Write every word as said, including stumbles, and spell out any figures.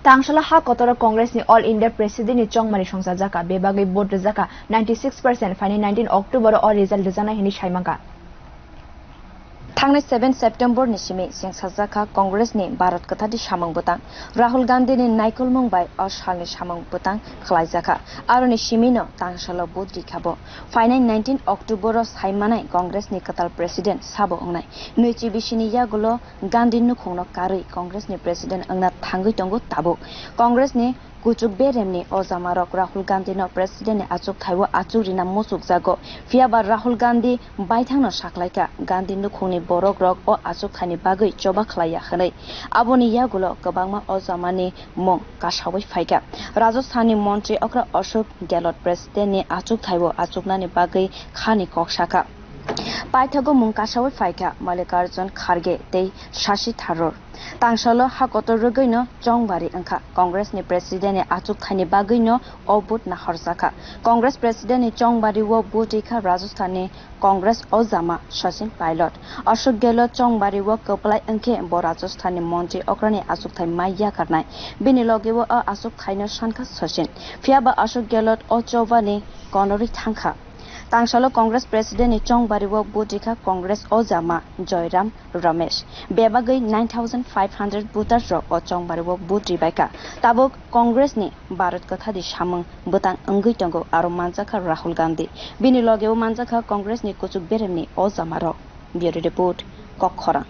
Tangsalo ha kotoro Congress ni All India President ni chongmari songchajaka, bebagwi vote rwjaka ninety six percent, phainai nineteen October o result rwjaknai hinwi saimangkha. Thangnai seven September ni simi chengsajakha Congress ni Bharat kwthadi samung bwtang. Rahul Gandhi ni naikolmung bai o salni samung bwtang khlaijakha. Aroni simino tangsalo vote rikha bo. Phainai nineteen October o saimanai Congress ni kwtal President sabo wngnai. Nwichi bisini yagulo Gandhi nukhungno karwi Congress ni President wngna thangwi tongo tabuk. Congress ni kuchuk beremni ojamarok Rahul Gandhi no President ni achukthai o achuk rina muchukjago. Phiyaba Rahul Gandhi baithangno saklaikha, Gandhi nukhungni borokrok o achukthaini bagwi choba khlaiya hwnwi. Aboni yagulo kwbangma ojamani mung kasawi phaikha. Rajasthan ni montri okra Ashok Gehlot President ni achukthai o achuknani bagwi khani kok sakha. Paithago mung kasawi phaikha Mallikarjun Kharge tei Shashi Tharoor. Tangsalo ha kotor rwgwino chongbari wngkha. Congress ni President ni achukthaini bagwino o vote nahorjakha. Congress President ni chongbari o vote rikha Rajasthan ni Congress ojama Sachin Pilot. Ashok Gehlot chongbari o kwplai wngkhe bo Rajasthan ni montri okrani achukthai mai yakarnai. Bini loge o, o achukthaino sankha Sachin. Phiyaba Ashok Gehlot o chobani konorwi thangkha. Tangsalo Congress President ni chongbari o vote rikha Congress ojama Joyram Ramesh. Bebagwi nine thousand five hundred voters rok o chongbari o vote ribaikha. Tabuk Congress ni Bharat kwthadi samung bwtang wngwi tongo, aro manjakha Rahul Gandhi. Bini loge o manjakha Congress ni kuchuk beremni ojamarok. Bureau Report, Kokkhorang.